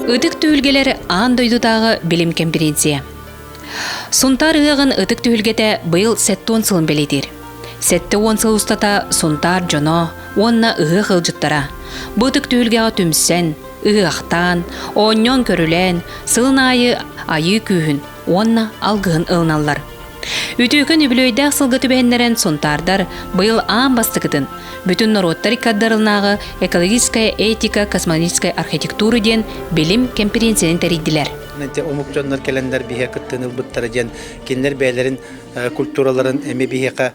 Ытык түһүлгэлэр аан дойдутааҕы билим кэмпириэнсийэ. Сунтаар ыһыаҕын ытык түһүлгэтэ быйыл 70 сылын бэлиэтиир. 70 сыл устата Сунтаар дьоно уонна ыһыах ыалдьыттара бу ытык түһүлгэҕэ түмсэн, ыһыахтаан, оонньоон-көрүлээн, сылын аайы айыы күүһүн уонна алгыһын ылыналлар. Үтүөкэн үбүлүөйдээх сылга түбэһиннэрэн сунтаардар быйыл аан бастакытын бүтүн норуоттар иккардырылнааҕы экологическая этика космологической архитектуры диэн билим кэмпириэнсийэни тэрийдилэр. Омук дьоннор кэлэннэр биһиэхэ кыттыыны ылбыттара диэн кинилэр бэйэлэрин культураларын эмиэ биһиэхэ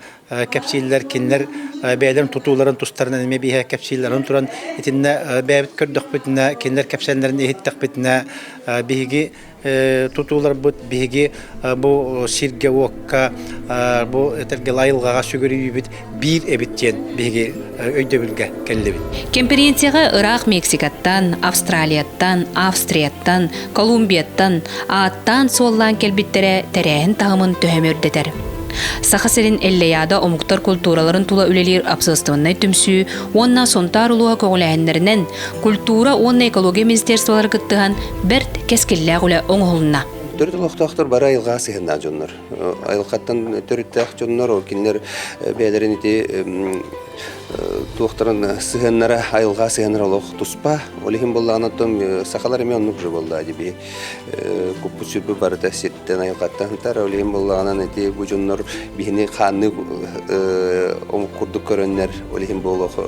кэпсииллэр, кинилэр бэйэлэрин тутууларын тустарынан эмиэ биһиэхэ кэпсииллэр. Онон туран итиннэ бэйэбит көрдөхпүтүнэ, кинилэр кэпсээннэрин иһиттэхпитинэ биһиги тутууларбыт биһиги бу сиргэ-уокка, бу этэргэ айылҕаҕа сүгүрүйүүбүт биир эбит диэн биһиги өйдөбүлгэ кэллибит. Кэмпириэнсийэҕэ ыраах Мексикаттан, Австралияттан, Австрияттан, Колумбияттан ааттаан-суоллаан кэлбиттэрэ тэрээһин таһымын төһөмө үрдэтэр. Саха сирин Эллэйаада омуктар культураларын тула үлэлиир общественнай түмсүү уонна Сунтаар улууһа көҕүлээһиннэринэн культура уонна экология министерстволара кыттыһан бэрт кэскиллээх үлэ оҥоһулунна. Төрүт олохтоохтор бары айылҕаҕа сыһыаннаах дьоннор. Айылҕаттан төрүттээх дьоннор, ол кинилэр бэйэлэрин ити туохтарын сыһыаннара, айылҕа сыһыаннара олох туспа. Ол иһин буоллаҕына оттон сахалар эмиэ оннук же буолла дии куппут сүрбүт барыта сиртэн айылҕаттан ытар. Ол иһин буоллаҕынан ити бу дьоннор биһини хаанныы омук курдук көрөннөр, ол иһин буолуох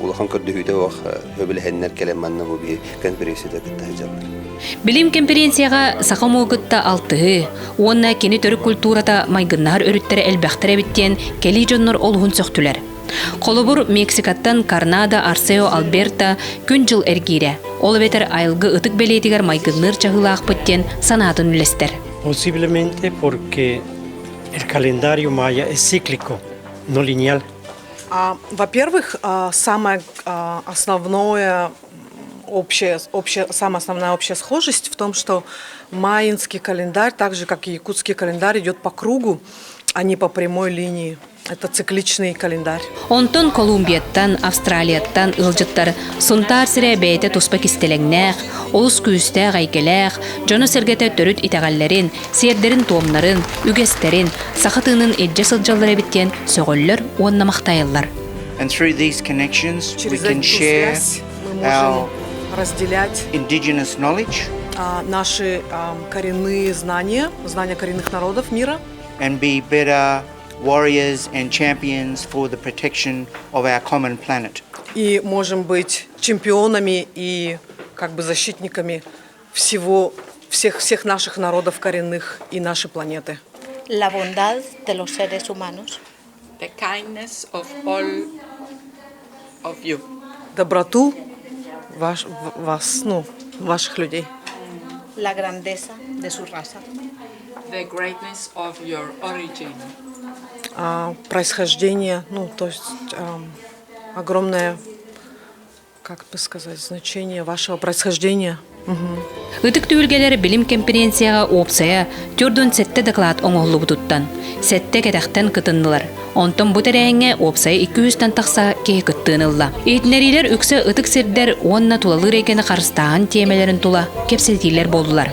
улахан көрдөһүүтэ суох сөбүлэһэннэр кэлэн манна бу биһи конференцияда кытта сылдьаллар. Билим конференцияҕа саха омугу кытта алтыһыы уонна кини төрүт культурата майгыннаһар өрүттэрэ элбэхтэр эбит диэн кэлии дьоннор олуһун сөхтүлэр. Холобур, Мексикаттан Карнадо Арсео Альберто күн-дьыл эргиирэ, ол эбэтэр айылгы ытык бэлиэтигэр майгынныыр чаһыылаахпыт диэн санаатын үллэстэр. Posiblemente porque el calendario maya es cíclico, no lineal. Во-первых, самое основное общая, общая, самая основная общая схожесть в том, что майинский календарь, так же как и якутский календарь, идет по кругу, а не по прямой линии. Это цикличный календарь. Онтон Колумбияттан, Австралияттан ыалдьыттар Сунтаар сирэ бэйэтэ туспа кистэлэҥнээх, олус күүстээх эйгэлээх, дьоно-сэргэтэ төрүт итэҕэллэрин, сиэрдэрин-туомнарын, үгэстэрин, саха тыынын илдьэ сылдьаллар эбит диэн сөҕөллөр уонна махтайаллар. And through these connections, Через we can эту share связь мы our можем разделять indigenous knowledge наши коренные знания, знания коренных народов мира, and be better warriors and champions for the protection of our common planet. И можем быть чемпионами и как бы защитниками всего, всех, всех наших народов коренных и нашей планеты. La bondad de los seres humanos. The kindness of all of you. Доброту ваш, вас, ну, ваших людей. La grandeza de su raza. The greatness of your origin. Происхождение, ну, то есть огромное, как бы сказать, значение вашего происхождения. Ытык түһүлгэлэр билим кэмпириэнсийэҕэ уопсайа 47 доклад оҥоһуллубутуттан, сэттэ кэтэхтэн кытыннылар. Онтон бу тэрээһиҥҥэ уопсайа 200-тэн тахса киһи кыттыыны ылла. Иһитиннэриилэр үксэ ытык сирдэр уонна тулалыыр эйгэни харыстааһын тиэмэлэрин тула кэпсэтиилэр буоллулар.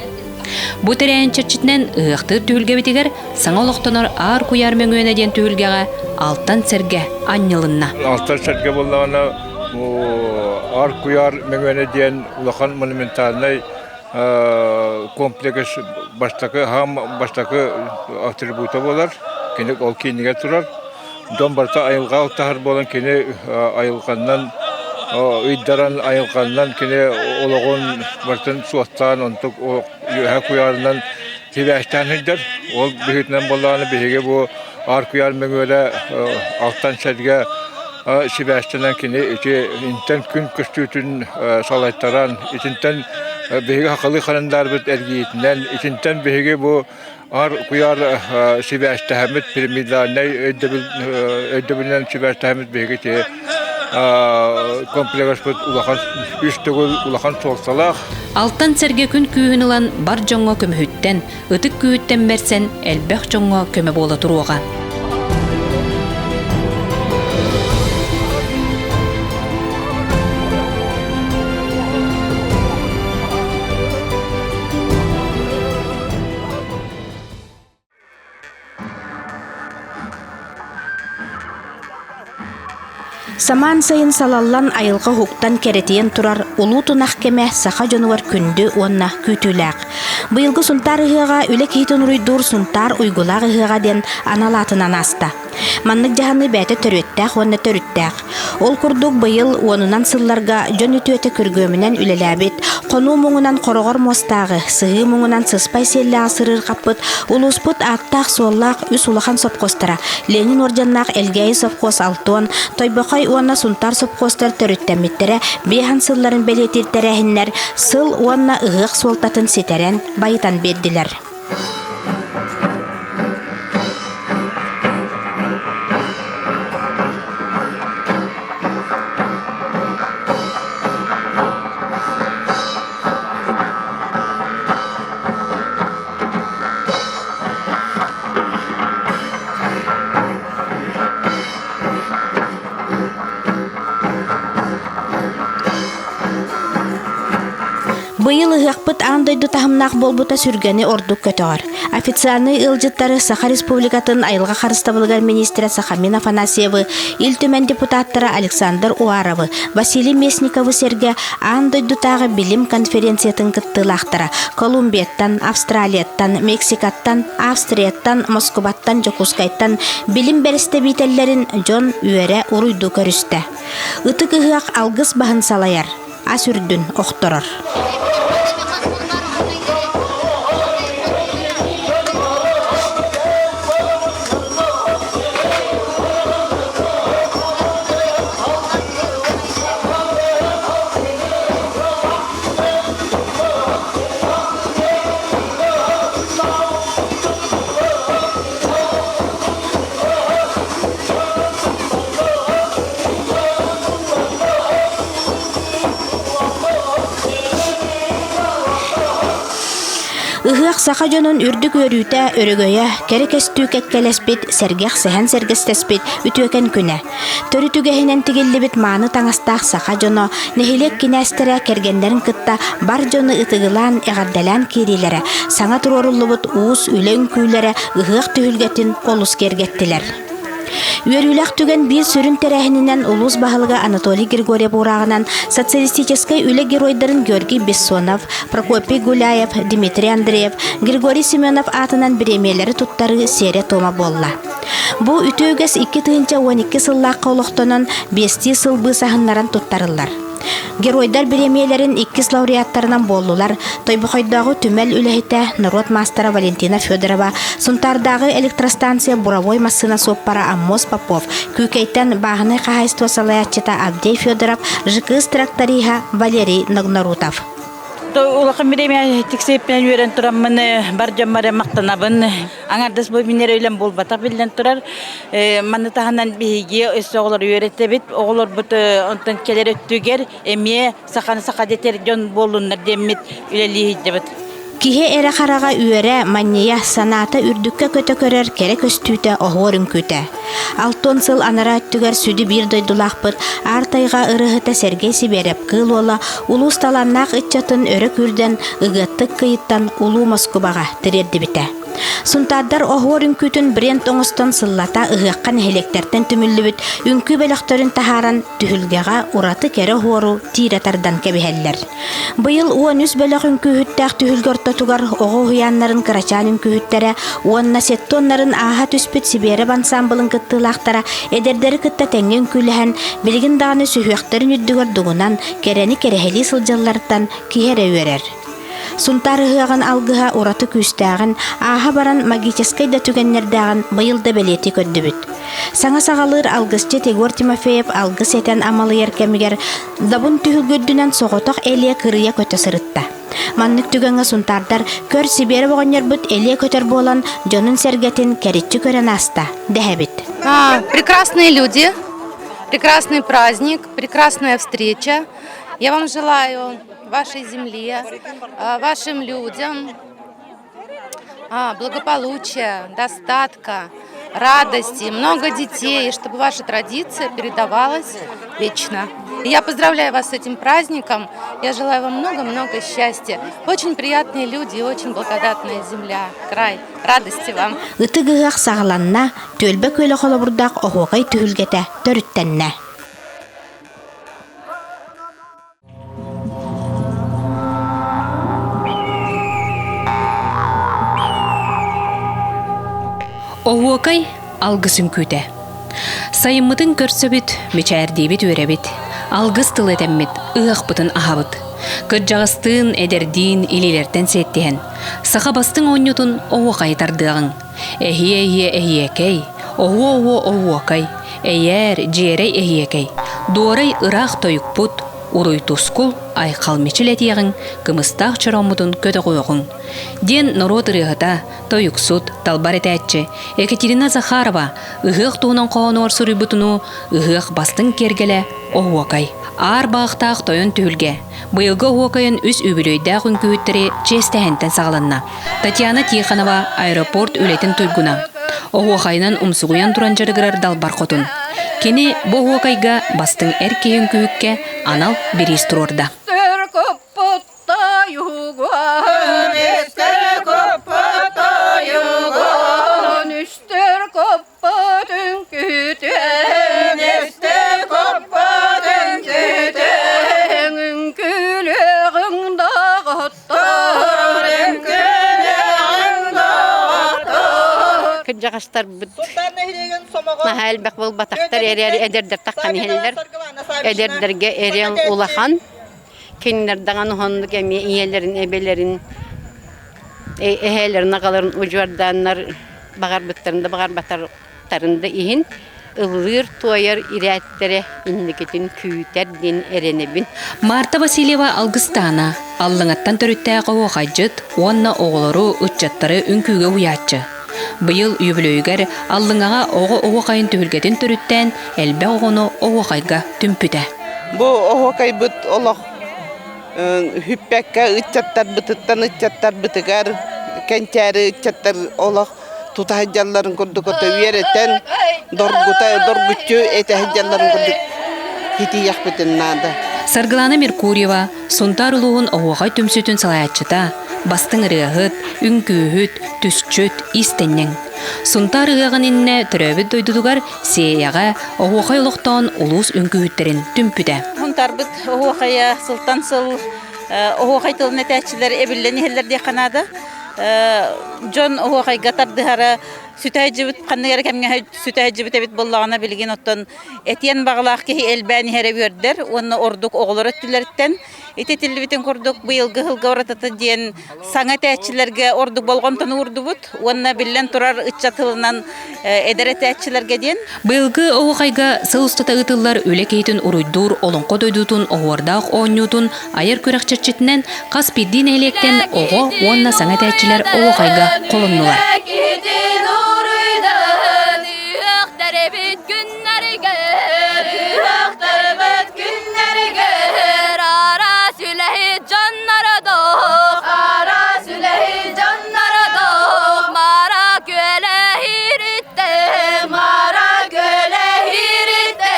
Бу тэрээһин чэрчитинэн ыһыахтыыр түһүлгэбитигэр саҥа олохтонор Аар куйаар мөҥүөнэ диэн түһүлгэҕэ Алтан сэргэ анньылынна. Алтан сэргэ буоллаҕына Аар куйаар мөҥүөнэ диэн улахан монументальнай комплекс бастакы хаам бастакы атрибута буолар. Кини ол киинигэр турар. Дьон барыта айылҕа алтаһар буолан кини айылҕаннан ыйдаран айылҕаннан кини олоҕун барытын суоттаан онтук үөһэ куйаарынан сибээстээн сылдьар. Ол быһыытынан буоллаҕына биһиги бу Аар куйаар мөҥүөлэ алтан сэргэ сибээстэнэн кини ити интэн күн көстүүтүн салайтаран итинтэн биһиги хахалыы харандаарбыт эргийиитинэн итинтэн биһиги бу Аар куйаар сибээстэһэммит пирамидальнай өйдөбүл өйдөбүлүнэн сибээстэһэммит биһиги ити комплекспыт улахан үс төгүл улахан суолталаах. Алтан сэргэ күн күүһүн ылан бар дьоҥҥо көмүһүттэн, ытык күүһүттэн бэрсэн элбэх дьоҥҥо көмө буола туруоҕа. Самаан сайын салаллан айылҕа уһуктан кэрэтийэн турар улуу тунах кэмэ саха дьонугар күндү уонна күүтүүлээх. Быйылгы Сунтаар ыһыаҕа үлэ киһитин уруйдуур Сунтаар уйгулаах ыһыаҕа диэн анал аатынан ааста. Маннык дьаһаныы бэйэтэ төрүөттээх уонна төрүттээх. Ол курдук быйыл уонунан сылларга дьон үтүөтэ күргүөмүнэн үлэлээбит, хонуу муҥунан хороҕор муостааҕы, сыһыы муҥунан сыспай сиэллээҕи сырыырҕаппыт улууспут ааттаах-суоллаах үс улахан сопхуостара Ленин уордьаннаах Элгээйи сопхуос Алтон, Тойбохой уонна Сунтаар сопхуостар төрүттэммиттэрэ биэһэн сылларын бэлиэтиир тэрээһиннэр сыл уонна ыһыах суолтатын ситэрэн, байытан биэрдилэр. Быйыл ыһыахпыт аан дойду таһымнаах буолбута сүргэни ордук көтөҕөр. Официальнай ыалдьыттары Саха Республикатын айылҕа харыстабылыгар министрэ Сахамин Афанасьевы, Ил Түмэн депутаттара Александр Уаровы, Василий Местниковы сэргэ аан дойдутааҕы билим конференциятын кыттыылаахтара Колумбияттан, Австралияттан, Мексикаттан, Австрияттан, Москубаттан, Дьокуускайтан билим бэрэстэбиитэллэрин дьон үөрэ уруйдуу көрүстэ. Ытык ыһыах алгыс баһын салайар, ас үрдүн охторор. Ыһыах саха дьонун үрдүк үөрүүтэ, өрөгөйө, кэрэ көстүү кэккэлэспит, сэргэх сэһэн сэргэстэспит үтүөкэн күнэ. Төрүт үгэһинэн тигиллибит мааны таҥастаах саха дьоно, нэһилиэк кинээстэрэ кэргэннэрин кытта бар дьону ытыгылаан, эҕэрдэлээн киириилэрэ, саҥа туруоруллубут уус үлэ үҥкүүлэрэ ыһыах түһүлгэтин олус киэргэттилэр. Үөрүүлээх түгэн биир сүрүн тэрээһининэн улуус баһылыга Анатолий Григорьев уурааҕынан социалистическай үлэ геройдарын Георгий Бессонов, Прокопий Гуляев, Дмитрий Андреев, Григорий Семенов аатынан бириэмийэлэри туттарыы сиэрэ-туома буолла. Бу үтүө үгэс 2012 сыллаахха олохтонон, биэстии сыл быысаһыннаран туттарыллар. Геройдар бириэмийэлэрин иккис лауреаттарынан буоллулар Тойбохойдооҕу түмэл үлэһитэ, норуот маастара Валентина Федорова, Сунтаардааҕы электростанция буровой массыына суоппара Аммос Попов, Күүкэйтэн бааһынай хаһаайыстыба салайааччыта Авдей Федоров, ЖКС тракториһа Валерий Ногнорутов. Улахан бириэмэ тиксиэппинэн үөрэн тураммын бар дьоммор махтанабын. Аҥардас бу мин эрэ үлэм буолбатах биллэн турар. Маны таһынан биһиги өссө оҕолору үөрэтэбит. Оҕолорбут онтон кэлэр өттүгэр эмиэ саханы саха дэтэр дьон буоллуннар диэммит үлэлии сылдьабыт. Киһи эрэ хараҕа үөрэ, манньыйа, санаата үрдүккэ көтө көрөр кэрэ көстүүтэ оһуор үҥкүүтэ. Алтон сыл анараа өттүгэр сүдү биир дойдулаахпыт Аар тайҕа ырыаһыта Сергей Сибиэрэп Кыыл Уола улуус талааннаах ыччатын өрө күүрдэн ыгыаттык кыйыттан Улуу Москубаҕа тириэрдибитэ. Сунтаардар оһуор үҥкүүтүн бренд оҥостон сыллата ыһыахха нэһилиэктэртэн түмүллүбүт үҥкүү бөлөхтөрүн таһааран түһүлгэҕэ ураты кэрэ оһуору тиирэ тардан кэбиһэллэр. Быйыл 13 бөлөх үҥкүүһүттээх түһүлгэ ортотугар оҕо уһуйааннарын кырачаан үҥкүүһүттэрэ уонна сеттоннарын ааһа түспүт Сибиэрэп ансаамбылын кыттыылаахтара эдэрдэри кытта тэҥҥэ үҥкүүлэһэн, билигин даҕаны сүһүөхтэрин үрдүгэр дугунан, кэрэни кэрэһэлии сылдьалларыттан киһи эрэ үөрэр. Сунтаар ыһыаҕын алгыһа ураты күүстээҕин, ааһа баран магическай да түгэннэрдээҕин быйыл да бэлиэтии көрдүбүт. Саҥа саҕалыыр алгысчыт Егор Тимофеев алгыс этэн амалыйар кэмигэр Добун түһүлгэ үрдүнэн соҕотох элиэ кырыйа көтө сырытта. Маннык түгэҥҥэ сунтаардар көр Сибиэрэп оҕонньорбут элиэ көтөр буолан дьонун-сэргэтин кэриччи көрөн ааста дэһэбит. Прекрасные люди, прекрасный праздник, прекрасная встреча. Я вам желаю вашей земле, вашим людям благополучия, достатка, радости, много детей, чтобы ваша традиция передавалась вечно. Я поздравляю вас с этим праздником. Я желаю вам много-много счастья. Очень приятные люди и очень благодатная земля, край. Радости вам! Ытык ыһыах саҕаланна, түөлбэ күөлэ холобурдаах оһуокай түһүлгэтэ төрүттэннэ. Оһуокай алгыс үҥкүүтэ. Сайыммытын көрсөбүт, мичээрдиибит үөрэбит, алгыс тыл этэммит, ыһыахпытын аһабыт. Кырдьаҕастыын, эдэрдиин илиилэртэн сиэттиһэн, саха бастыҥ оонньуутун оһуохайы тардыаҕыҥ. Эһиэ-эһиэ эһиэкэй, оһуо-оһуо оһуокай, эйээр, дьиэрэй эһиэкэй, дуорай ыраах тойукпут, уруй тускул, айхал мичил этиэҕиҥ, кымыстаах чорооммутун көтөҕүөҕүҥ. Диэн норуот ырыаһыта, тойуксут, талбар этээччи Екатерина Захарова ыһыах туһунан хоһоонугар суруйбутунуу ыһыах бастыҥ киэргэлэ оһуокай. Аар баахтаах тойон түһүлгэ быйылгы оһуокайын үс үбүлүөйдээх үҥкүүһүттэри чиэстэһэнтэн саҕаланна. Татьяна Тихонова аэропорт үлэтин туйгуна. Оһуохайынан умсугуйан туран дьарыгырар далбар хотун. Кини бу оһуокайга бастыҥ эр киһи үҥкүүһүккэ анал бириис туруорда. Тойугун, үстэр тойугун, үстэр коппут үҥкүүтүн, үстэр коппут үҥкүүтүн, үҥкүүлүөҕүҥ доҕоттор, үҥкүүлүөҕүҥ доҕоттор. Кырдьаҕастарбыт наһаа элбэх буолбатахтар эрээри эдэрдэр таххан иһэллэр. Эдэрдэргэ эриэн улахан Кинилэр даҕаны уһуннук эмиэ ийэлэрин, эбэлэрин, эһээлэрин, аҕаларын удьуордааннар баҕарбыттарын да баҕарбатахтарын да иһин ыллыыр-туойар ирээттэрэ инникитин күүтэр диэн эрэнэбин. Марта Васильева Алгыстаана Аллыҥаттан төрүттээх оһуохайдьыт уонна оҕолору, ыччаттары үҥкүүгэ уһуйааччы. Быйыл үбүлүөйүгэр Аллыҥаҕа оҕо оһуохайын түһүлгэтин төрүттээн элбэх оҕону оһуохайга түмпүтэ. Бу оһуокайбыт олох хүппэккэ ыччаттарбытыттан ыччаттарбытыгар кэнчээри ыччаттар олох тута сылдьалларын курдук ото үөрэтэн доргута доргуччу этэ сылдьалларын курдук итийэхпитин наада. Саргылана Меркурьева Сунтаар улууһун оһуохай түмсүүтүн салайааччыта, бастыҥ ырыаһыт, үҥкүүһүт, түсчүт, иистэнньэҥ. Сунтаар ыһыаҕын иннэ төрөөбүт дойдутугар Сиэйэҕэ оһуохай олохтоон улуус үҥкүүһүттэрин түмпүтэ. Сунтаарбыт оһуохайа сылтан сыл оһуохай тылын этээччилэр эбиллэн иһэллэр диэххэ наада. Дьон оһуохайга тардыһара сүтэһдьибит ханнык эрэ кэмҥэ сүтэһдьибит эбит буоллаҕына билигин оттон этиэн баҕалаах киһи элбээн иһэрэ үөрдэр уонна ордук оҕолор өттүлэриттэн ити этиллибитин курдук быйылгы сылга уратыта диэн саҥа этээччилэргэ ордук болҕомтону уурдубут уонна биллэн турар ыччат тылынан эдэр этээччилэргэ диэн. Быйылгы оһуохайга сыл устата ыытыллар үлэ киһитин уруйдуур олоҥхо дойдутун оһуордаах оонньуутун айар күрэх чэрчитинэн хас биирдии нэһилиэктэн оҕо уонна саҥа этээччилэр оһуохайга холоннулар. Киһитин уруйдаһын үөхтэрбит күннэригэр, үөхтэрбит күннэригэр араас үлэһит дьоннордоох, араас үлэһит дьоннордоох, мара күөлэһириттэ, мара күөлэһириттэ,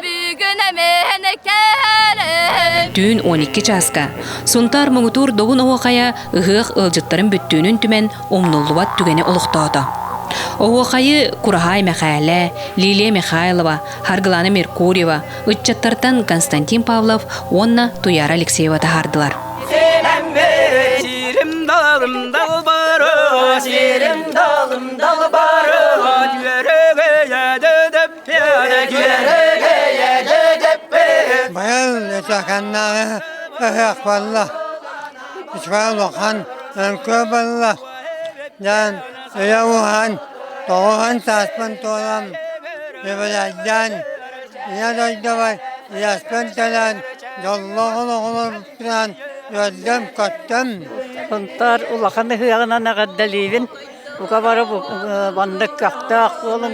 бүгүн эмиһэн кэлэн. Түүн 12 чааска Сунтаар муҥутуур добун оһуохайа ыһыах ыалдьыттарын бүттүүнүн түмэн умнуллубат түгэни олохтоото. Оһуохайы Кураһаай Мэхээлэ, Лилия Михайлова, Харгылана Меркурьева, ыччаттартан Константин Павлов уонна Туяра Алексеева таһаардылар. Сирим далым далбары, сирим далым далбары, Быйыл Исаканнааҕы ыһыах буолла. Үчүгэй улахан үҥкүү буолла. Дьон үйэ уһаан, тоҕуһун сааспын туолан, үбүлэйдээн, ийэ дойдубар иэспин төлөөн, дьоллоох олоҕурбутунан үөрдүм-көттүм. Сунтаар улахан ыһыаҕынан эҕэрдэлиибин. Бука бары маннык көхтөөх буолуҥ,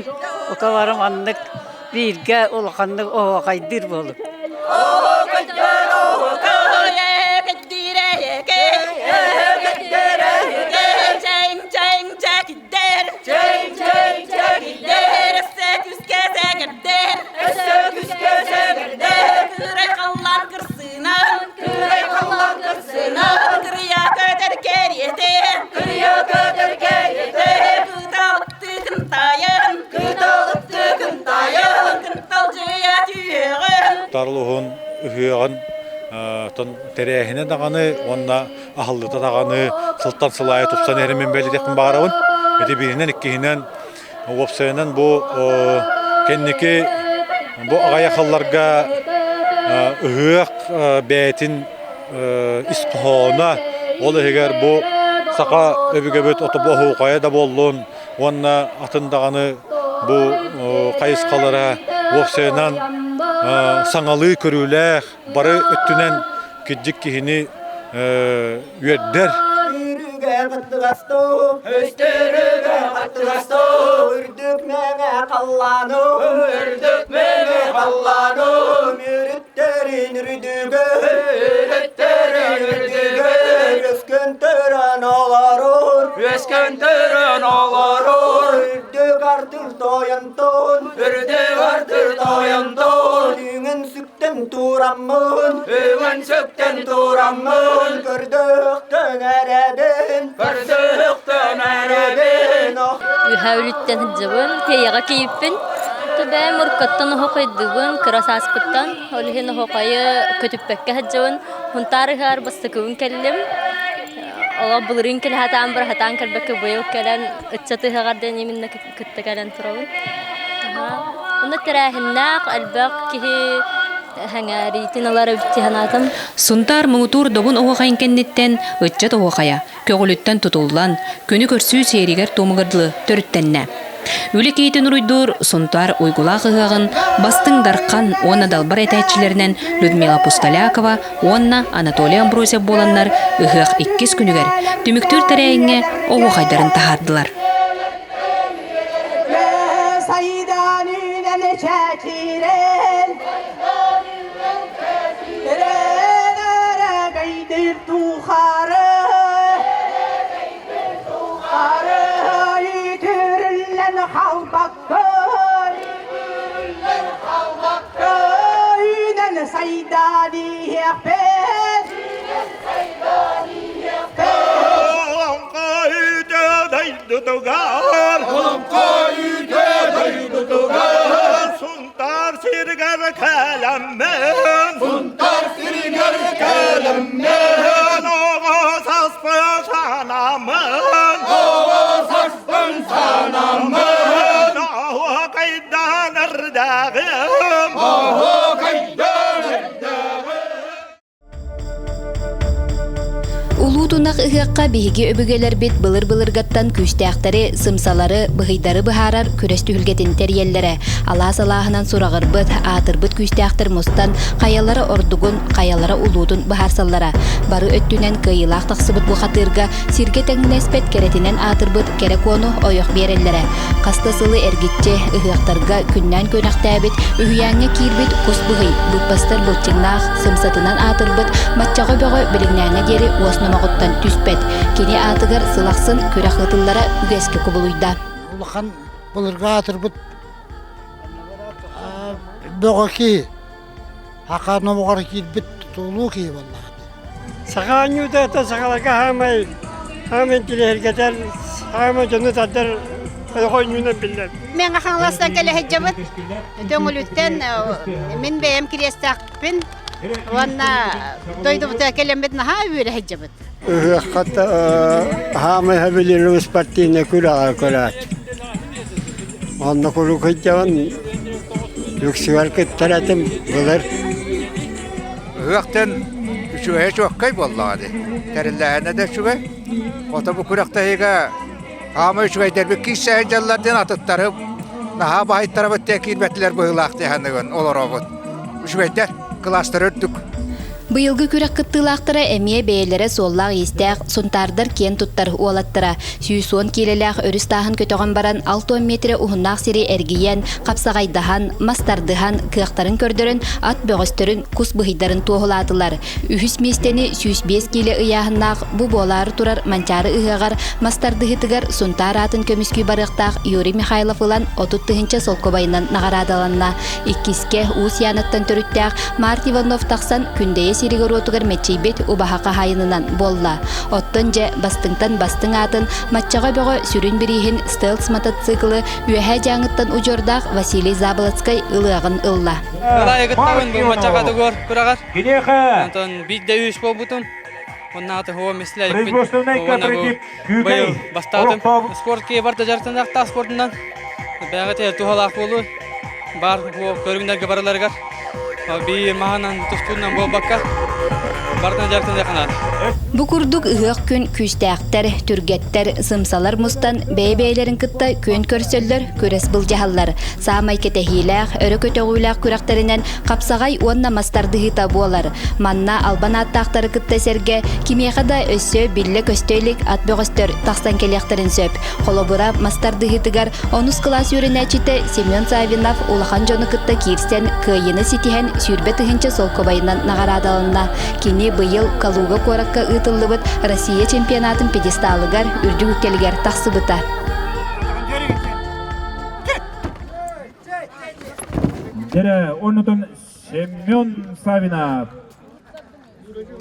бука бары маннык бииргэ улаханнык оһуохайдыыр буолуҥ. Тарлуһун ыһыаҕын тэрээһинэ даҕаны уонна аһыллыта даҕаны сылтан сыл аайы тупсан иһэрин мин бэлиэтиэхпин баҕарабын. Ити бииринэн, иккиһинэн Уопсайынан бу кэнники бу аҕыйах сылларга ыһыах бэйэтин ис хоһооно, ол иһигэр бу саха өбүгэбит отобоһуохайа да буоллун уонна атын даҕаны бу хайысхалара уопсайынан саҥалыы көрүүлээх, бары өттүнэн кырдьык киһини үөрдэр. Үрдүк мэҥэ халлаану, үрдүк мэҥэ халлаану, мүрүттэрин үрдүгэр, үрүттэрин үрдүгэр, үөскэн төрөн олорор, үөскэн төрөн олорор, үрдүк артыр тойонтон, үрдүк артыр тойонтон, үҥэн сүктэн тураммын, үҥэн сүктэн тураммын, көрдөөхтөн эрэбин, көрдөөхтөн эрэбин. Үһэ үлүттэн сылдьабын, тиэйэҕэ киирпин. Бэйэм уруккаттан оһохойдубун, кыра сааспыттан. Ол иһин оһохойу көтүппэккэ сылдьабын. Хунтаар ыһыар бастакыбын кэллим. Олох былырыын кэлэ сатаан быраһатаан кэлбэккэ быйыл кэлэн ыччат ыһыаҕар диэн именно кытта кэлэн турабын. Онно тэрээһиннээх элбэх киһи сэҥээриитин ылар эбит дии санаатым. Сунтаар муҥутуур добун оһуохайын кэнниттэн ыччат оһуохайа көҕүлүттэн тутуллан, күнү көрсүү сиэригэр-туомугар дылы төрүттэннэ. Үлэ киһитин уруйдуур Сунтаар уйгулаах ыһыаҕын бастыҥ дархан уонна далбар этээччилэринэн Людмила Пустолякова уонна Анатолий Амбросьев буоланнар ыһыах иккис күнүгэр түмүктүүр тэрээһиҥҥэ оһуохайдарын таһаардылар. Сунтаар сиригэр кэлэммин Сунтаар сиригэр кэлэммин Оҕо саспын санаммын Оҕо саспын санаммын Оһуокайдаан эрдэҕим Оһуокайдаан эрдэҕим Улуу тунах ыһыахха биһиги өбүгэлэрбит былыр-былыргаттан күүстээхтэри, сымсалары, быһыйдары быһаарар күрэс түһүлгэтин тэрийэллэрэ. Алаас алааһынан сураҕырбыт, аатырбыт күүстээхтэр мустан, хайалара ордугун, хайалара улуутун быһаарсаллара. Бары өттүнэн кыайыылаах тахсыбыт бухатыырга сиргэ тэҥнэспэт кэрэтинэн аатырбыт кэрэ куону ойох биэрэллэрэ. Хас да сылы эргиччи ыһыахтарга күннээн күөнэхтээбит, үһүйээҥҥэ киирбит кус быһый, быыппастар былчыҥнаах, сымсатынан аатырбыт Маччаҕа бөҕө билиҥнээҥҥэ диэри уос номоҕуттан түспэт. Кини аатыгар сыл ахсын күрэх ыытыллара үгэскэ кубулуйда. Улахан былыргы аатырбыт бөҕө киһи, аха номоҕор киирбит тулуу киһи буоллаҕа. Саха оонньуута это сахаларга хаамай хаамай интириэһиргэтэр, хаамай дьону тардар оонньуунан биллэр. Мен Хаҥаластан кэлэ сылдьабыт. Төҥүлүттэн мин бэйэм кириэстээхпин уонна дойдубутугар кэлэммит наһаа үөрэ сылдьабыт. Ыһыахха хаамай хабилируус партийнай күрэҕэ көрөөччү. Онно куруук сылдьабын, үксүгэр кыттар этим былыр. Ыһыахтан үчүгэйэ чуоккай буоллаҕа дии. Тэриллээһинэ да үчүгэй. Ото бу күрэхтэһиигэ хаамай үчүгэйдэрбит киирсэ сылдьаллар диэн атыттары наһаа баһыйтарабыт диэн киирбэтилэр быһыылаах дии саныыбын олоробут. Үчүгэйдэр, кылаастара үрдүк. Быйылгы күрэх кыттыылаахтара эмиэ бэйэлэрэ суоллаах-иистээх, сунтаардар киэн туттар уолаттара. 110 киилэлээх өрүс тааһын көтөҕөн баран, 60 миэтэрэ уһуннаах сири эргийэн, хапсаҕайдаһан, мас тардыһан, кыахтарын көрдөрөн, ат бөҕөстөрүн, кус быһыйдарын туоһулаатылар. Үһүс миэстэни 105 киилэ ыйааһыннаах бу буолаары турар Манчаары ыһыаҕар мас тардыһыытыгар Сунтаар аатын көмүскүү барыахтаах Юрий Михайлов ылан 30 тыһыынча солкуобайынан наҕараадаланна. Иккискэ Уус Яныттан төрүттээх Март Иванов тахсан Күндэйэ сиригэр-уотугар мэччийбит убаһа хаһаайынынан буолла. Оттон дьэ бастыҥтан бастыҥ аатын Маччаҕа бөҕө сүрүн бирииһин стелс мотоциклы Үөһээ Дьааҥыттан удьуордаах Василий Заболоцкай ылыаҕын ылла. Ылайыгыттабын бу Маччаҕа тугуор күрэҕэр. Онтон биирдэ үс буолбутум. Оннааты хуо мислэ Производственный кооператив Күүкэй бастаатым. Спорт киһи барда дьарыктаныахтаах спордунан. Бэйэҕитигэр туһалаах буолуо. Баар көрүҥнэргэ барыларыгар бии маһынан тустуунан буолбакка барытынан дьарыктаныахха наада. Бу курдук ыһыах күн күүстээхтэр, түргэттэр, сымсалар мустан бэйэ-бэйэлэрин кытта күөн көрсөллөр, күрэс былдьаһаллар. Саамай кэтэһиилээх, өрө көтөҕүүлээх күрэхтэринэн хапсаҕай уонна мас тардыһыыта буолар. Манна албан ааттаахтары кытта сэргэ кимиэхэ да өссө биллэ-көстө илик ат бөҕөстөр тахсан кэлиэхтэрин сөп. Холобура, мас тардыһыытыгар онус кылаас үөрэнээччитэ Семен Савинов улахан дьону кытта киирсэн кыайыыны ситиһэн 20 000 солкуобайынан наҕараадаланна. Кини быйыл Калуга куоракка ыытыллыбыт Россия чемпионатын пьедесталыгар үрдүк үктэлигэр тахсыбыта. Дьэрэ, оннутун Семен Савинов.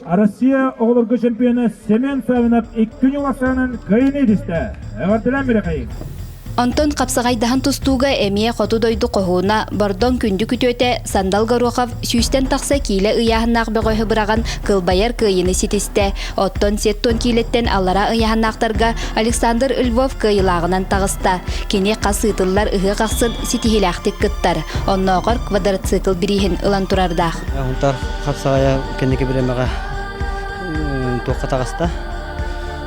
Россия оҕолорго чемпиона Семен Савинов икки ньуласаанын кыайыыны итистэ. Эҕэрдэлээн бирэхэйин. Онтон хапсаҕайдаһан тустууга эмиэ хоту дойду хоһууна Бордоҥ күндү күтүөтэ Сандал Горохов сүүстэн тахса киилэ ыйааһыннаах бөҕөһү быраҕан кылбайар кыайыыны ситистэ. Оттон сеттон киилэттэн аллара ыйааһыннаахтарга Александр Львов кыайыылааҕынан таҕыста. Кини хас ыытыллар ыһыах ахсын ситиһиилээхтик кыттар. Оннооҕор квадроцикл бирииһин ылан турардаах. Хунтар хапсаҕайа кэнники бириэмэҕэ туохха таҕыста.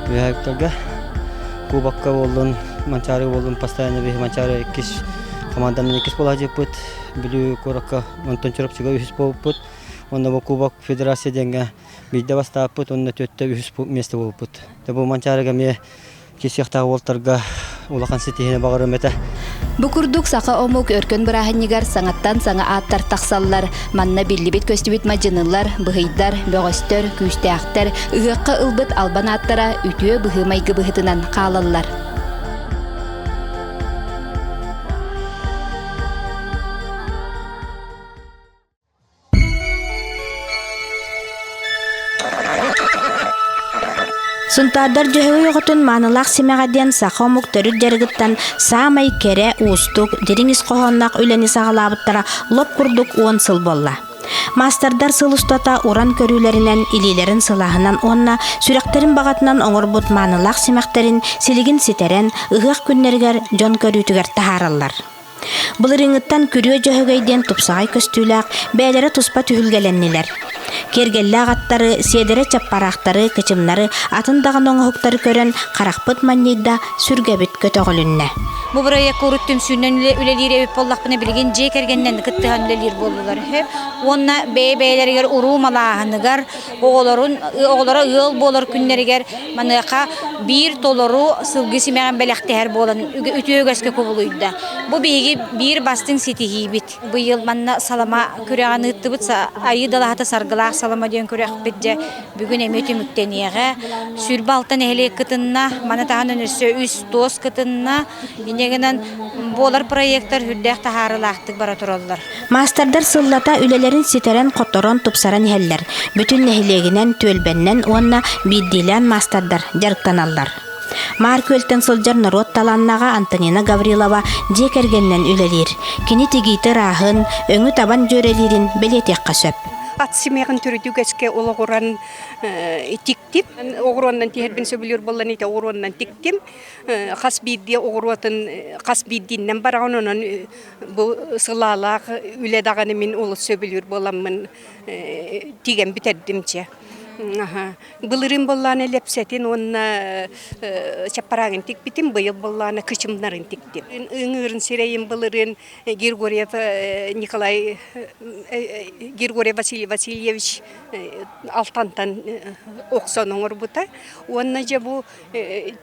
Үөһээктэргэ кубокка буоллун, Манчаары буоллун, постоянно биһи Манчаары иккис команданан иккис буола сылдьыппыт. Бүлүү куоракка онтон Чурапчыга үһүс буолбуппут. Уонна бу кубок федерация диэҥҥэ биирдэ бастааппыт уонна түөртэ үһүс миэстэ буолбуппут. Бу Манчаарыга эмиэ киирсиэхтээх уолтарга улахан ситиһиини баҕарыам этэ. Бу курдук саха омук өркөн бырааһынньыгар саҥаттан саҥа ааттар тахсаллар. Манна биллибит-көстүбүт мадьынылар, быһыйдар, бөҕөстөр, күүстээхтэр ыһыахха ылбыт албан ааттара үтүө быһыы-майгы быһыытынан хаалаллар. Сунтаардар Дьөһөгөй оҕотун маанылаах симэҕэ диэн саха омук төрүт дьарыгыттан саамай кэрэ, уустук, дириҥ ис хоһоонноох үлэни саҕалаабыттара лоп курдук уон сыл буолла. Маастардар сыл устата уран көрүүлэринэн, илиилэрин сылааһынан уонна сүрэхтэрин баҕатынан оҥорбут маанылаах симэхтэрин силигин ситэрэн, ыһыах күннэригэр дьон көрүүтүгэр таһаараллар. Былырыыҥҥыттан Күрүө Дьөһөгөй диэн тупсаҕай көстүүлээх, бэйэлэрэ туспа түһүлгэлэннилэр. Киэргэллээх аттары, сиэдэрэ чаппараахтары, кычымнары, атын даҕаны оҥоһуктары көрөн харахпыт манньыйда, сүргэбит көтөҕүлүннэ. Бу бырайыакка урут түмсүүнэн үлэлиир эбит буоллахпына, билигин дьиэ кэргэнинэн кыттыһан үлэлиир буоллулар үһү. Уонна бэйэ-бэйэлэригэр уруу малааһыныгар, оҕолорун оҕолоро ыал буолар күннэригэр маныаха биир толору сылгы симэҕин бэлэхтэһэр буолан үтүө үгэскэ кубулуйда. Бу биһиги биир бастыҥ ситиһиибит. Быйыл манна салама күрэҕин ыыттыбыт. Айыы далаһата саргылаах салама диэн күрэхпит дьэ бүгүн эмиэ түмүктэниэҕэ. 26 нэһилиэк кытынна, маны таһынан өссө үс туос кытынна. Инньэ гынан буолар проектар үрдээх таһаарыылаахтык бара тураллар. Маастардар сыллата үлэлэрин ситэрэн-хоторон, тупсаран иһэллэр. Бүтүн нэһилиэгинэн, түөлбэннэн уонна биирдиилээн маастардар дьарыктаналлар. Маар Күөлтэн сылдьар норуот талааннааҕа Антонина Гаврилова дьиэ кэргэнинэн үлэлиир. Кини тигиитэ ырааһын, өҥү табан дьүөрэлиирин бэлиэтиэххэ сөп. Ат симэҕин төрүт үгэскэ олоҕуран тиктим. Оҕуруоннан тиһэрбин сөбүлүүр буоллан ити оҕуруоннан тиктим. Хас биирдии оҕуруотун хас биирдииннэн бараҕын онон Бу сылаалаах үлэ даҕаны мин олус сөбүлүүр буоламмын тигэн бүтэрдим чэ. Былырыын буоллаана лэпсэтин уонна чаппараагын тикпитим, быйыл буоллаана кычымнарын тиктим. Ыҥыырын сирэйин былырыын Григорьев Николай Григорий Василий Васильевич Алтантан охсон оҥорбута. Уонна дьэ бу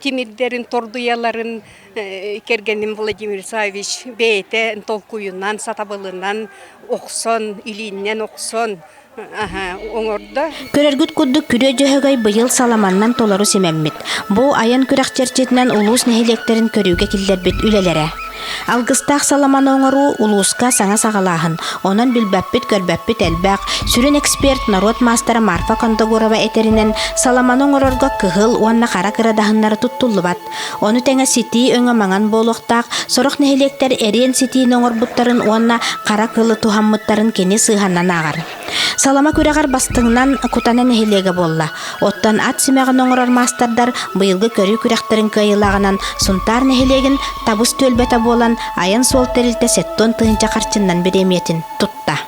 тимирдэрин, тордуйаларын кэргэним Владимир Савич бэйэтэ толкуйунан, сатабылынан охсон, илииннэн охсон оҥордо. Көрөргүт курдук Күрүө Дьөһөгөй быйыл саламаннан толору симэммит. Бу айан күрэх чэрчитинэн улуус нэһилиэктэрин көрүүгэ киллэрбит үлэлэрэ. Алгыстаах саламаны оҥоруу улууска саҥа саҕалааһын, онон билбэппит-көрбөппүт элбэх. Сүрүн эксперт, норуот маастара Марфа Кондогурова этэринэн, саламаны оҥорорго кыһыл уонна хара кырадаһыннары туттуллубат. Ону тэҥэ ситии өҥө маҥан буолуохтаах, сорох нэһилиэктэр эриэн ситиини оҥорбуттарын уонна хара кылы туһаммыттарын кини сыыһанан ааҕар. Салама күрэҕэр бастыҥынан Кутана нэһилиэгэ буолла. Оттон ат симэҕин оҥорор маастардар быйылгы көрүү күрэхтэрин кыайыылааҕынан Сунтаар нэһилиэгин Табыс түөлбэтэ буолан, айан суол тэрилтэ сеттон тыһыынча харчыннан бириэмийэтин тутта.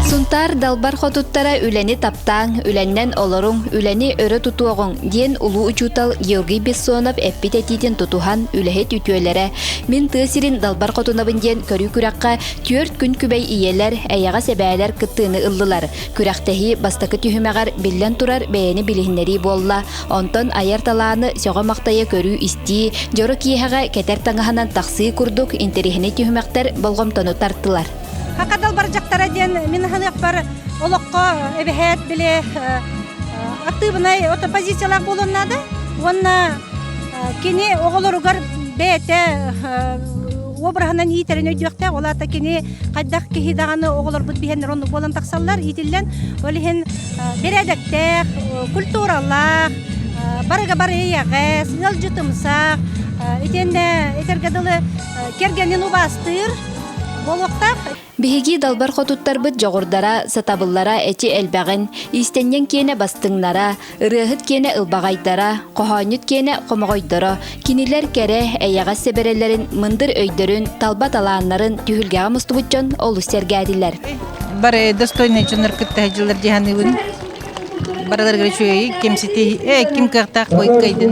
Сунтаар далбар хотуттара үлэни таптааҥ, үлэннэн олоруҥ, үлэни өрө тутуоҕуҥ диэн улуу учуутал Георгий Бессонов эппит этиитин тутуһан үлэһит үтүөлэрэ Мин тыа сирин далбар хотунабын диэн көрүү күрэххэ түөрт күн күбэй ийэлэр, эйэҕэс эбээлэр кыттыыны ыллылар. Күрэхтэһии бастакы түһүмэҕэр биллэн турар бэйэни билиһиннэрии буолла. Онтон айар талааны сөҕө-махтайа көрүү-истии, дьоро киэһэҕэ кэтэр таҥаһынан тахсыы курдук интэриэһинэй түһүмэхтэр болҕомтону тартылар. Хака далбар дьахтара диэн мин аһыныахпар олоххо эбэһээт били актыыбынай позициялаах буолуон наада уонна кини оҕолоругар бэйэтэ обраһынан иитэрин өйдүөхтээх ол аата кини хайдах киһи даҕаны оҕолорбут биһэннэр оннук буолан тахсаллар иитиллэн ол иһин бэрээдэктээх культуралаах барыга бары эйэҕэс ыалдьытымсах итиэннэ этэргэ дылы кэргэнин убаастыыр буолуохтаах. Биһиги далбар хотуттарбыт дьоҕурдара, сатабыллара эчи элбэҕин, иистэнньэҥ киэнэ бастыҥнара, ырыаһыт киэнэ ылбаҕайдара, хоһоонньут киэнэ хомоҕойдоро, кинилэр кэрэ, эйэҕэс сэбэрэлэрин, мындыр өйдөрүн, талба талааннарын түһүлгэҕэ мустубут дьон олус сэргээтилэр. Бары достойный дьоннор кытта дьыллар дьаһаныыбын. Барыларыгар үчүгэй, ким сити, э, ким кыахтаах кыайдын.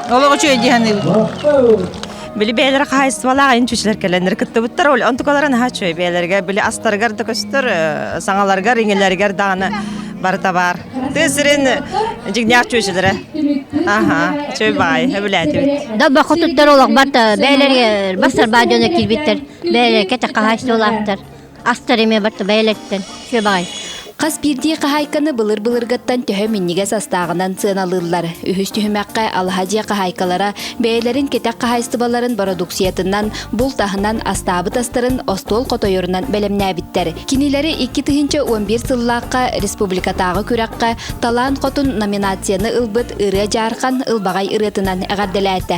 Олох үчүгэй дьаһаныыбын. Били бэйэлэрэ хаһаайыстыбалаах айын чүчүлэр кэлэннэр кыттыбыттар. Ол онтукалара наһаа үчүгэй бэйэлэргэ били астарыгар да көстөр, саҥаларыгар, иҥэлэригэр даҕаны барыта баар. Тыа сирин дьиҥнээх чүөчүлэрэ. Аха, үчүгэй баҕайы, өбүлээтибит. Да бохотуттар олох барта бэйэлэригэр бастар баа дьоно киирбиттэр. Бэйэлэрэ кэтэх хаһаайыстыбалаахтар. Астар эмиэ барта бэйэлэриттэн үчүгэй баҕайы. Хас биирдии хаһаайканы былыр-былыргыттан төһө минньигэс астааҕынан сыаналыыллар. Үһүс түһүмэххэ алаһа дьиэ хаһаайкалара бэйэлэрин кэтэх хаһаайыстыбаларын бородууксуйатынан, булт аһынан астаабыт астарын остуол хотойорунан бэлэмнээбиттэр. Кинилэри 2011 сыллаахха республикатааҕы күрэххэ Талаан Хотун номинацияны ылбыт Ырыа Дьаархан ылбаҕай ырыатынан эҕэрдэлээтэ.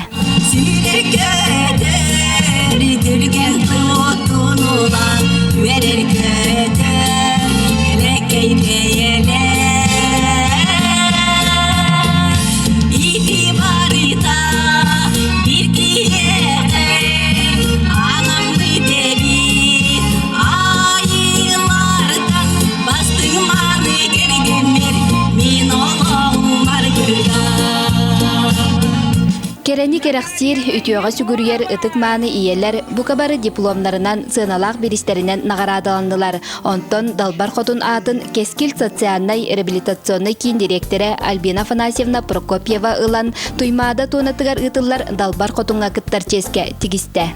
Кэрэни кэрэхсиир, үтүөҕэ сүгүрүйэр ытык-мааны ийэлэр бука бары дипломнарынан, сыаналаах бириистэринэн наҕараадаланнылар. Онтон Далбар Хотун аатын Кэскил социальнай реабилитационнай киин дириэктэрэ Альбина Афанасьевна Прокопьева ылан Туймаада туонатыгар ыытыллар Далбар Хотуҥҥа кыттар чиэскэ тигистэ.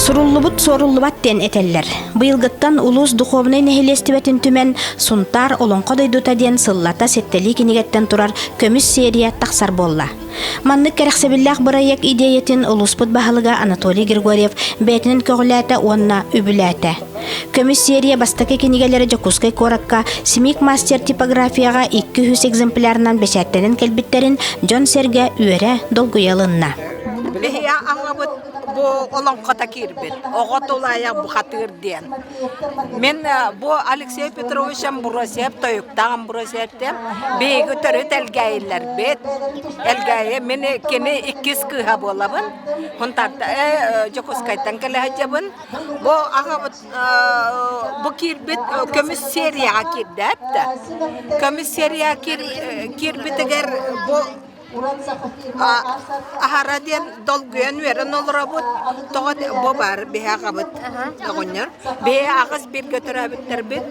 Суруллубут суоруллубат диэн этэллэр. Быйылгыттан улуус духовнай нэһилиэстибэтин түмэн Сунтаар Олоҥхо дойдута диэн сыллата сэттэлии кинигэттэн турар көмүс серия тахсар буолла. Маннык кэрэхсэбиллээх бырайыак идиэйэтин улууспут баһылыга Анатолий Григорьев бэйэтинэн көҕүлээтэ уонна үбүлээтэ. Көмүс серия бастакы кинигэлэрэ Дьокуускай куоракка Смик мастер типографияҕа 200 экземплярынан бэчээттэнэн кэлбиттэрин дьон-сэргэ үөрэ, долгуйа ылынна. Биһиги аҕабыт бу олоҥхото киирбит, оҕо тулаайах бухатыыр диэн. Мин бу Алексей Петрович Амбросьев тойуктаах Амбросьевтем биһиги төрүт Элгээйилэрбит. Элгээйи мин кини иккис кыыһа буолабын. Хунтарта Дьокуускайтан кэлэ сылдьабын. Бу аҕабыт бу киирбит көмүс серияҕа киирдэ да. Көмүс серияҕа киирбитигэр бу Аһара диэн долгуйан үөрэн олоробут. Тоҕо бу баар биһи аҕабыт оҕонньор. Биһи аҕыс бииргэ төрөөбүттэрбит.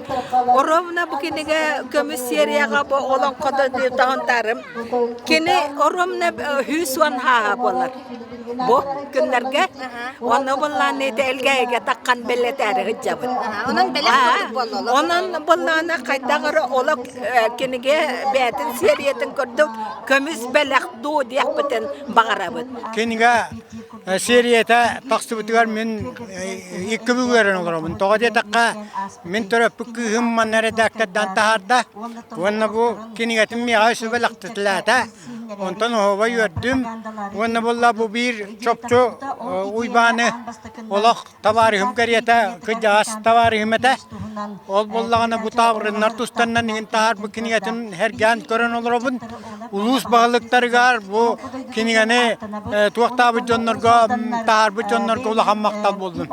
Оруобуна бу кинигэ көмүс серияҕа бу олоҥхото таһынтаарым. Кини оруобуна 110 хааһа буолар. Бу күннэргэ онно буллааны элгээйгэ таххан бэлэтээри сылдьабыт. Онон бэлэх курдук буолла. Онон буллааны хайдах эрэ олох кинигэ бэйэтин сериятын курдук көмүс бэлэх дуу диэхпитин баҕарабыт. Кинигэ серията тахсыбытыгар мин икки бүк үөрэн олоробун. Тоҕо диэтэххэ, мин төрөппүт кыыһым манна редактордаан таһаарда уонна бу кинигэтин миэхэ сүбэлэхтэтилээтэ. Онтон оһуобай үөрдүм уонна буолла бу биир чопчу Уйбааны олох табаарыһым кэриэтэ кырдьаҕас табаарыһым этэ. Ол буоллаҕына бу таабырыннар тустарынан иҥин таһаарбыт кинигэтин сэргээн көрөн олоробун. Улуус баһылыктарыгар бу кинигэни туохтаабыт дьоннорго таһаарбыт дьоннорго улахан махтал буоллун.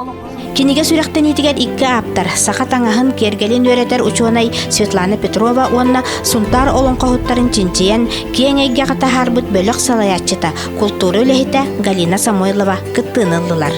Кинигэ сүрэхтэниитигэр икки ааптар, саха таҥаһын, киэргэлин үөрэтэр учуонай Светлана Петрова уонна Сунтаар олоҥхоһуттарын чинчийэн, киэҥ эйгэҕэ таһаарбыт бөлөх салайааччыта, култуура үлэһитэ Галина Самойлова кыттыыны ыллылар.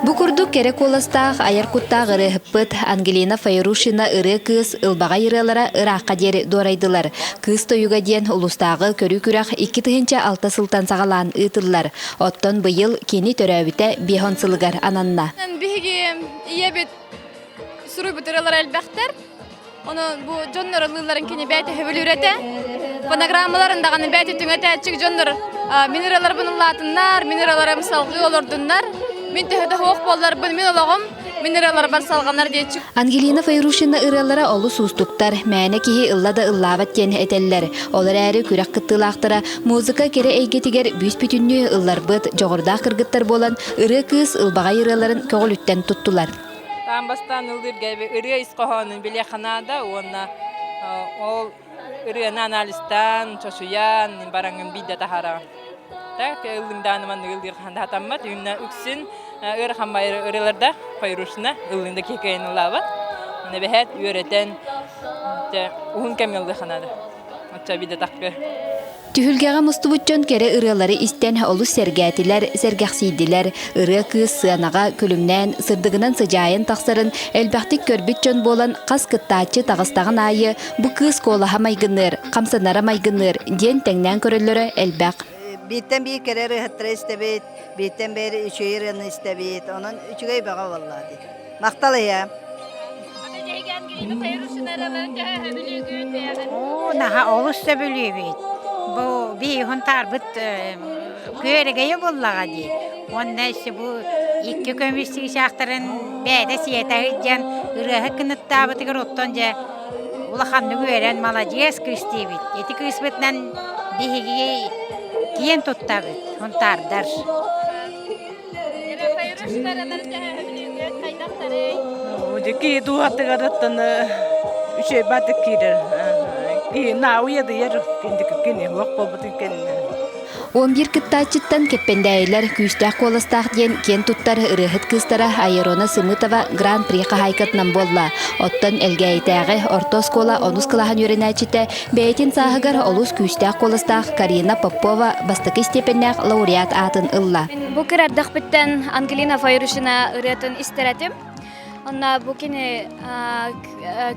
Бу курдук кэрэ куоластаах, айар куттаах ырыаһыппыт Ангелина Файрушина ырыа кыыс ылбаҕай ырыалара ыраахха диэри дуорайдылар. Кыыс тойуга диэн улуустааҕы көрүү күрэх 2006 сылтан саҕалаан ыытыллар. Оттон быйыл кини төрөөбүтэ 50 сылыгар ананна. Биһиги ийэбит суруйбут ырыалара элбэхтэр. Ону бу дьоннор ылыыларын кини бэйэтэ сөбүлүүр этэ. Фонограммаларын даҕаны бэйэтэ түҥэтээччик дьоннор мин ырыаларбын ыллаатыннар, мин ырыаларым салгыы олордуннар, мин төһө да суох буолларбын, мин олоҕум мин ырыаларбар салҕанар диэччик. Ангелина Файрушина ырыалара олус уустуктар, мээнэ киһи ылла да ыллаабат диэн этэллэр. Ол эрээри күрэх кыттыылаахтара музыка кэрэ эйгэтигэр бүүс-бүтүннүү ылларбыт дьоҕурдаах кыргыттар буолан, ырыа кыыс ылбаҕай ырыаларын көҕүлүттэн туттулар. Таан бастаан ыллыырга ырыа ис хоһоонун билиэххэ наада уонна ол ырыаны анализтаан, чочуйан бараҥҥын биирдэ таһаараҕын. Так ыллыҥдааны маннык ыллыыр хаһан да сатаммат. Үннэ үксүн ыарахан ырыаларда Файрушина ыллыҥда киһи кыайан ыллаабат. Аны бэһээт үөрэтэн уһун кэмҥэ ыллыахха наада. Оччо биирдэ тахпы. Түһүлгэҕэ мустубут дьон кэрэ ырыалары истэн олус сэргээтилэр, сэргэхсийдилэр. Ырыа кыыс сыанаҕа күлүмнээн, сырдыгынан сыдьаайан тахсарын элбэхтик көрбүт дьон буолан хас кыттааччы таҕыстаҕын аайы бу кыыс куолаһа майгынныыр, хамсанара майгынныыр диэн тэҥнээн көрөллөрө элбэх. Бииртэн биир кэрэ ырыаһыттары истэбит, бииртэн биир үчүгэй ырыаны истэбит. Онон үчүгэй бөҕө буолла дии. Махтал ийэ. Оо, наһаа олус сөбүлүүбүт. Бу биһиги таарбыт күөрэгэйэ буоллаҕа дии. Уонна өссө бу икки көмүс чыычаахтарын бэйэтэ сиэтэ сылдьан ырыаһыт кыныттаабытыгар оттон дьэ улаханнык үөрэн маладьыас кыыс диибит. Ити кыыспытынан биһиги киэн туттабыт, хунтаардар. Дьэки дууһатыгар үчүгэй баатык киирэр. Киһи науйадыйар кини уох буолбутун кэннэ. 11 кыттааччыттан Кэппэндээйилэр күүстээх куоластаах диэн киэн туттар ырыаһыт кыыстара Айрона Сымытова Гран-при хаһаайкатынан буолла. Оттон Элгээйитээҕи орто оскуола онус кылааһын үөрэнээччитэ Бэйэтин сааһыгар олус күүстээх куоластаах Карина Попова бастакы степеннээх лауреат аатын ылла. Бу кырардахпыттан Ангелина Файрушина ырыатын истэр этим. Онно бу кини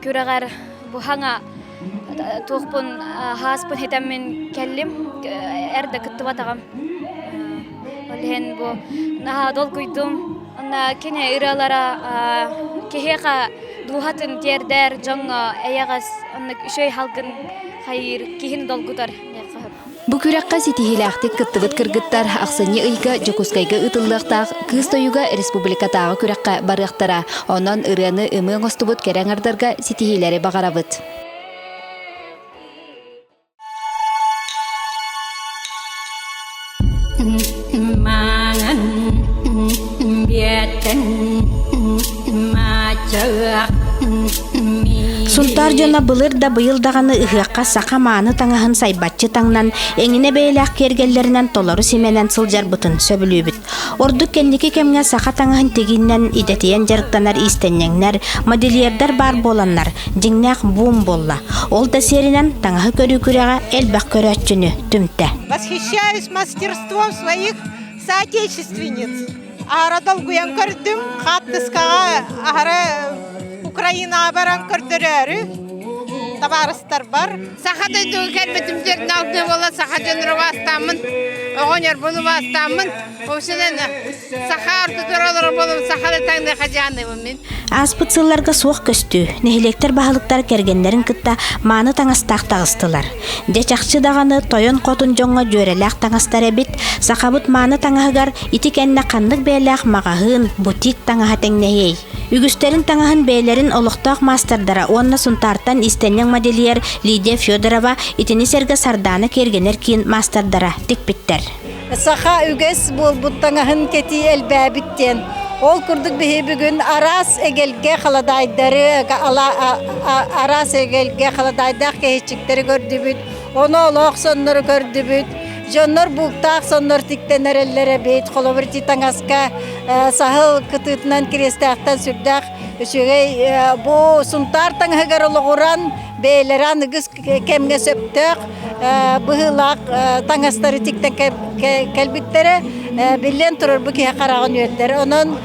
күрэҕэр бу хаҥа туохпун хааспын хитэммин кэллим. Эрдэ кыттыбатаҕым. Ол иһин бу наһаа долгуйдум. Онно кини ырыалара киһиэхэ дууһатын тиэрдэр, дьоҥҥо эйэҕэс, оннук үчүгэй халгын хайыыр, киһини долгутар диэххэ сөп. Бу күрэххэ ситиһиилээхтик кыттыбыт кыргыттар ахсынньы ыйга Дьокуускайга ыытыллыахтаах Кыыс тойуга республикатааҕы күрэххэ барыахтара. Онон ырыаны ымыы оҥостубут кэрэ аҥардарга ситиһиилэри баҕарабыт. Маҥан биэттэн маачаах. Сунтаар дьоно былыр да быйыл даҕаны ыһыахха саха мааны таҥаһын сайбаччы таҥнан, эҥинэ бэйэлээх киэргэллэринэн толору симэнэн сылдьарбытын сөбүлүүбүт. Ордук кэнники кэмҥэ саха таҥаһын тигиннэн идэтийэн дьарыктанар иистэнньэҥнэр, модельердар баар буоланнар, дьиҥнээх бум буолла. Ол да сиэринэн таҥаһы көрүү күрэҕэ элбэх көрөөччүнү түмтэ. Восхищаюсь мастерством своих соотечественниц. Аһара долгуйан көрдүм, хааттыскаҕа аһара Украинаҕа баран көрдөрөөрү табаарыстарбар. Саха дойдуга кэлбитим дьэрин алтыы буола саха дьонун убаастааммын, оҕонньорбун убаастааммын, Общинан саха ортотугар олорор буолум, саханы таҥныаха дьааныбын мин. Ааспыт сылларга суох көстүү, нэһилиэктэр баһылыктара кэргэннэрин кытта мааны таҥастаах таҕыстылар. Дьэ чахчы даҕаны тойон-хотун дьоҥҥо дьүөрэлээх таҥастар эбит, сахабыт мааны таҥаһыгар ити кэннэ ханнык бэйэлээх маҕаһыын, бутик таҥаһа тэҥнэһиэй? Үгүстэрин таҥаһын бэйэлэрин олохтоох маастардара уонна Сунтаартан иистэнньэҥ модельер Лидия Федорова итини сэргэ Сардаана киэргэнэр киин маастардара тикпиттэр. Саха үгэс буолбут таҥаһын кэтии элбээбит диэн. Ол курдук биһи бүгүн араас эгэлгэ халадаайдары, араас эгэлгэ халадаайдаах кэһиччиктэри көрдүбүт, ону олох соннору көрдүбүт. Дьоннор бууктаах соннор тиктэн эрэллэр эбит. Холобур, ити таҥаска саһыл кытыытынан кириэстээхтэн сүрдээх үчүгэй бу Сунтаар таҥаһыгар олоҕуран бэйэлэрэ аныгыс кэмҥэ сөптөөх быһыылаах таҥастары тиктэн кэлбиттэрэ биллэн турар бу киһи хараҕын үөрдэр. Онон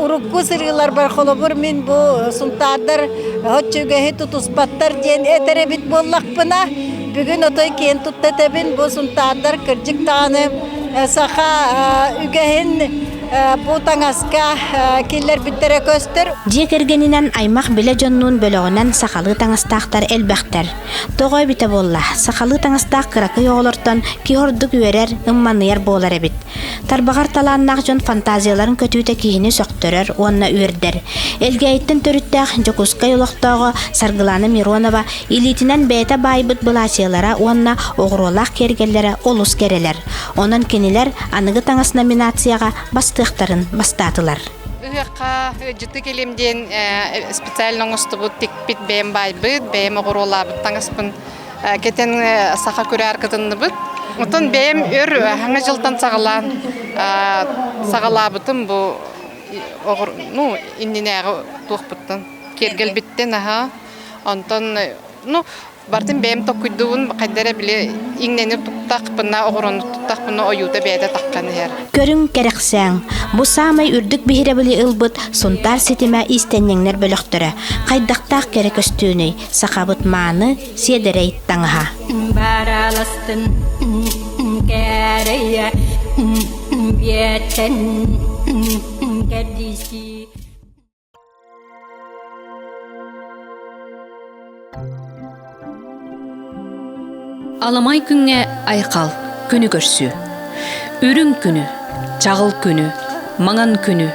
урукку сырыыларбар холобур мин бу сунтаардар оччо үгэһи тутуспаттар диэн этэр эбит буоллахпына, бүгүн отой киэн тутта этэбин бу сунтаардар кырдьык даҕаны саха үгэһин бу таҥаска киллэрбиттэрэ көстөр. Дьиэ кэргэнинэн аймах билэ дьоннуун бөлөҕүнэн сахалыы таҥастаахтар элбэхтэр. Тоҕо эбитэ буолла, сахалыы таҥастаах кыракый оҕолортон киһи ордук үөрэр, ымманыйар буолар эбит. Тарбаҕар талааннаах дьон фантазияларын көтүүтэ киһини сөхтөрөр уонна үөрдэр. Элгээйиттэн төрүттээх Дьокуускай олохтооҕо Саргылана Миронова илиитинэн бэйэтэ баайбыт былаачыйалара уонна оҕуруолаах киэргэллэрэ олус кэрэлэр. Онон кинилэр аныгы таҥас номинацияҕа бастыахтарын бастаатылар. Ыһыахха ыалдьыты кэлим диэн специально оҥостубут тикпит бэйэм баайбыт, бэйэм оҕуруолаабыт таҥаспын кэтэн саха күрээр кытынныбыт. Оттон бэйэм өр хаҥа дьылтан саҕалаан саҕалаабытым бу ну иннинээҕи туохпуттан киэргэлбиттэн аһа онтон ну Бартын бэйэм токкуйдуубун хайда эрэ били иҥнэни туттахпына, оҕуруону туттахпына ойуута бэйэтэ таххан иһэр. Көрүҥ кэрэхсээҥ, бу саамай үрдүк биһирэбили ылбыт Сунтаар ситимэ иистэнньэҥнэр бөлөхтөрө. Хайдахтаах кэрэ көстүүнүй, сахабыт мааны, сиэдэрэй таҥаһа. Бараластын кэрэйэ биэттэн кэрдиси Аламай күҥҥэ айхал, күнү көрсүү. Үрүҥ күнү, чаҕыл күнү, маҥан күнү,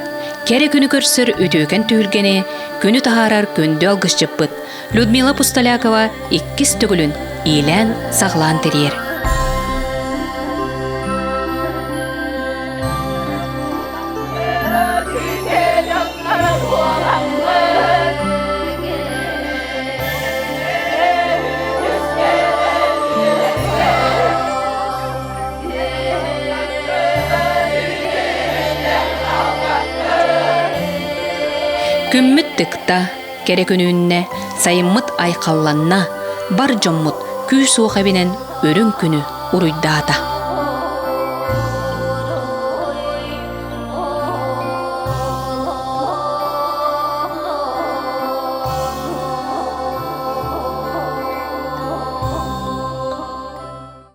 кэрэ күнү көрсөр үтүөкэн түһүлгэни күнү таһаарар күндү алгысчыппыт Людмила Пустолякова иккис төгүлүн иилээн-саҕалаан тэрийэр. Күммүт тыкта, кэрэ күнүүннэ, сайыммыт айхалланна, бар дьоммут күүс-уох эбинэн үрүҥ күнү уруйдаата.